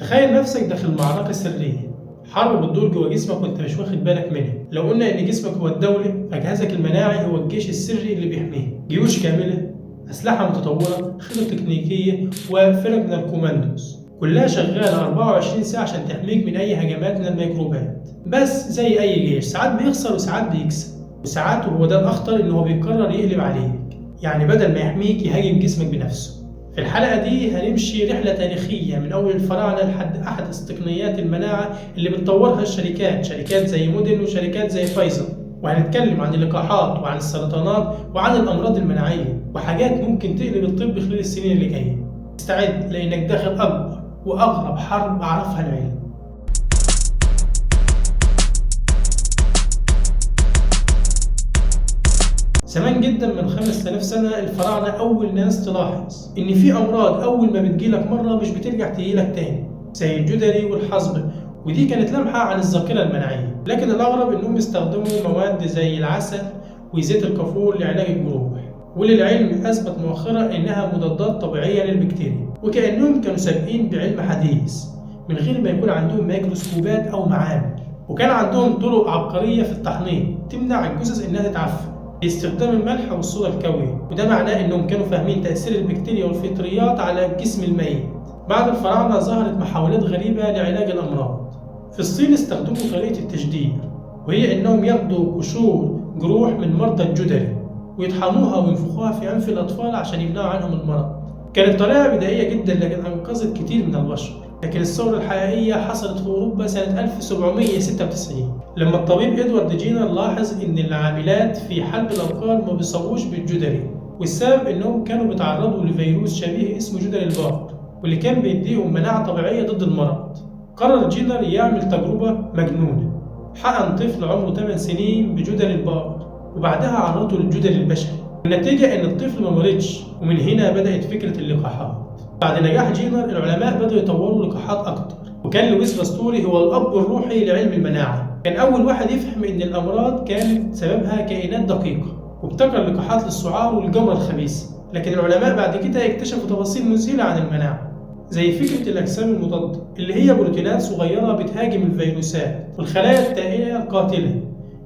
تخيل نفسك داخل معركة سرية، حرب بتدور جوه جسمك وانت مش واخد بالك منها. لو قلنا ان جسمك هو الدولة، فجهازك المناعي هو الجيش السري اللي بيحميه. جيوش كاملة، أسلحة متطورة، خطط تكنيكية، وفرق من الكوماندوز، كلها شغالة 24 ساعة عشان تحميك من أي هجمات من الميكروبات. بس زي أي جيش، ساعات بيخسر وساعات بيكسب، وساعات وهو ده الأخطر إن هو بيقرر يقلب عليك، يعني بدل ما يحميك يهاجم جسمك بنفسه. في الحلقة دي هنمشي رحلة تاريخية من أول الفراعنة لحد أحدث تقنيات المناعة اللي بتطورها الشركات، شركات زي موديل وشركات زي فايزر، وهنتكلم عن اللقاحات وعن السرطانات وعن الأمراض المناعية وحاجات ممكن تقلب الطب خلال السنين اللي جاية. استعد لأنك داخل أكبر وأغرب حرب عرفها العلم. زمان جدا من 5000 سنة الفراعنة أول ناس تلاحظ إن في أمراض أول ما بتجيلك مرة مش بترجع تجيلك تاني، زي الجدري والحصبة، ودي كانت لمحة عن الذاكرة المناعية. لكن الأغرب إنهم استخدموا مواد زي العسل وزيت الكافور لعلاج الجروح، وللعلم أثبت مؤخرا إنها مضادات طبيعية للبكتيريا، وكأنهم كانوا سابقين بعلم حديث من غير ما يكون عندهم ميكروسكوبات أو معامل. وكان عندهم طرق عبقرية في التحنيط تمنع الجثث إنها تتعفن باستخدام الملح والصودا الكاوية، وده معناه إنهم كانوا فاهمين تأثير البكتيريا والفطريات على الجسم الميت. بعد الفراعنة ظهرت محاولات غريبة لعلاج الأمراض. في الصين استخدموا طريقة التشدير، وهي إنهم ياخدوا قشور جروح من مرضى الجدري ويطحنوها وينفخوها في أنف الأطفال عشان يمنعوا عنهم المرض. كانت طريقة بدائية جدا لكن أنقذت كتير من البشر. لكن الثورة الحقيقية حصلت في أوروبا سنة 1796 لما الطبيب إدوارد جينر لاحظ إن العاملات في حلب الأبقار ما بيصابوش بالجدري، والسبب إنهم كانوا بيتعرضوا لفيروس شبيه اسمه جدري البقر، واللي كان بيديهم مناعة طبيعية ضد المرض. قرر جينر يعمل تجربة مجنونة، حقن طفل عمره 8 سنين بجدري البقر وبعدها عرضه للجدري البشري. النتيجة إن الطفل ما مرضش، ومن هنا بدأت فكرة اللقاحات. بعد نجاح جينر العلماء بدأوا يطوروا لقاحات أكتر، وكان لويس باستوري هو الأب الروحي لعلم المناعة. كان أول واحد يفهم إن الأمراض كانت سببها كائنات دقيقة، وابتكر لقاحات للسعار والجمرة الخبيثة. لكن العلماء بعد كده اكتشفوا تفاصيل مذهلة عن المناعة، زي فكرة الأجسام المضادة اللي هي بروتينات صغيرة بتهاجم الفيروسات، والخلايا التائية القاتلة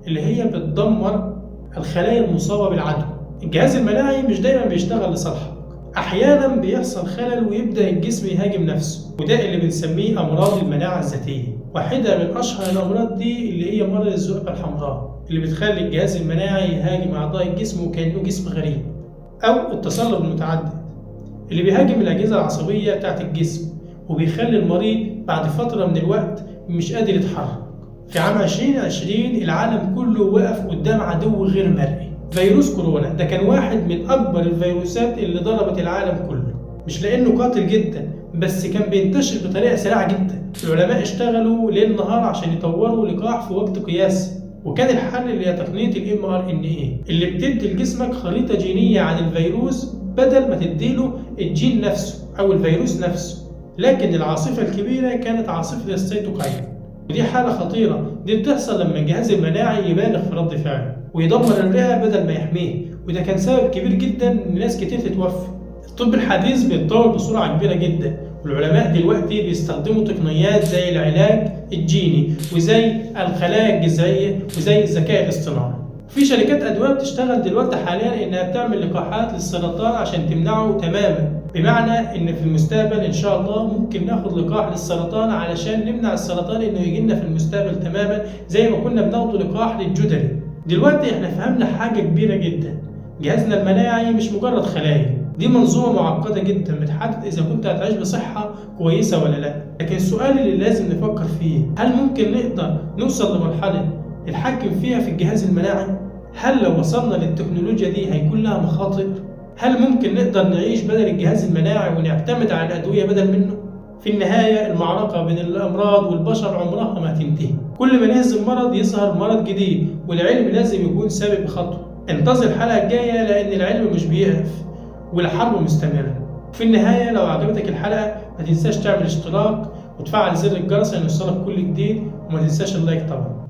اللي هي بتدمر الخلايا المصابة بالعدوى. الجهاز المناعي مش دايما بيشتغل لصالحك، أحيانا بيحصل خلل ويبدأ الجسم يهاجم نفسه، وده اللي بنسميه أمراض المناعة الذاتية. واحدة من أشهر الأمراض دي اللي هي مرض الذئبة الحمراء، اللي بتخلي الجهاز المناعي يهاجم أعضاء الجسم وكأنه جسم غريب، أو التصلب المتعدد اللي بيهاجم الأجهزة العصبية بتاعت الجسم وبيخلي المريض بعد فترة من الوقت مش قادر يتحرك. في عام 2020 العالم كله وقف قدام عدو غير مرئي، فيروس كورونا. ده كان واحد من أكبر الفيروسات اللي ضربت العالم كله، مش لأنه قاتل جدا، بس كان بينتشر بطريقة سريعة جدا. العلماء اشتغلوا ليل نهار عشان يطوروا لقاح في وقت قياسي، وكان الحل اللي هي تقنية ال mRNA اللي بتدي لجسمك خريطة جينية عن الفيروس بدل ما تديله الجين نفسه أو الفيروس نفسه. لكن العاصفة الكبيرة كانت عاصفة السيتوكاين، ودي حالة خطيرة، دي بتحصل لما الجهاز المناعي يبالغ في رد فعله ويدمر الرئة بدل ما يحميه، وده كان سبب كبير جدا ان ناس كتير تتوفى. الطب الحديث بيتطور بسرعة كبيرة جدا، والعلماء دلوقتي بيستخدموا تقنيات زي العلاج الجيني وزي الخلايا الجذعية وزي الذكاء الاصطناعي. في شركات أدوية بتشتغل دلوقتي حاليا إنها بتعمل لقاحات للسرطان عشان تمنعه تماما، بمعنى إن في المستقبل إن شاء الله ممكن ناخد لقاح للسرطان علشان نمنع السرطان إنه يجيلنا في المستقبل تماما، زي ما كنا بناخد لقاح للجدري. دلوقتي إحنا فهمنا حاجة كبيرة جدا، جهازنا المناعي مش مجرد خلايا، دي منظومة معقدة جدا بتحدد إذا كنت هتعيش بصحة كويسة ولا لا. لكن السؤال اللي لازم نفكر فيه، هل ممكن نقدر نوصل لمرحلة نتحكم فيها في الجهاز المناعي؟ هل لو وصلنا للتكنولوجيا دي هيكون لها مخاطر؟ هل ممكن نقدر نعيش بدل الجهاز المناعي ونعتمد على الأدوية بدل منه؟ في النهاية المعركة بين الأمراض والبشر عمرها ما تنتهي، كل ما نهزم مرض يظهر مرض جديد، والعلم لازم يكون سابق بخطوة. انتظر الحلقة الجاية لأن العلم مش بيقف والحرب مستمرة. في النهاية لو عجبتك الحلقة ما تنساش تعمل اشتراك وتفعل زر الجرس عشان يوصلك كل جديد، وما تنساش اللايك طبعا.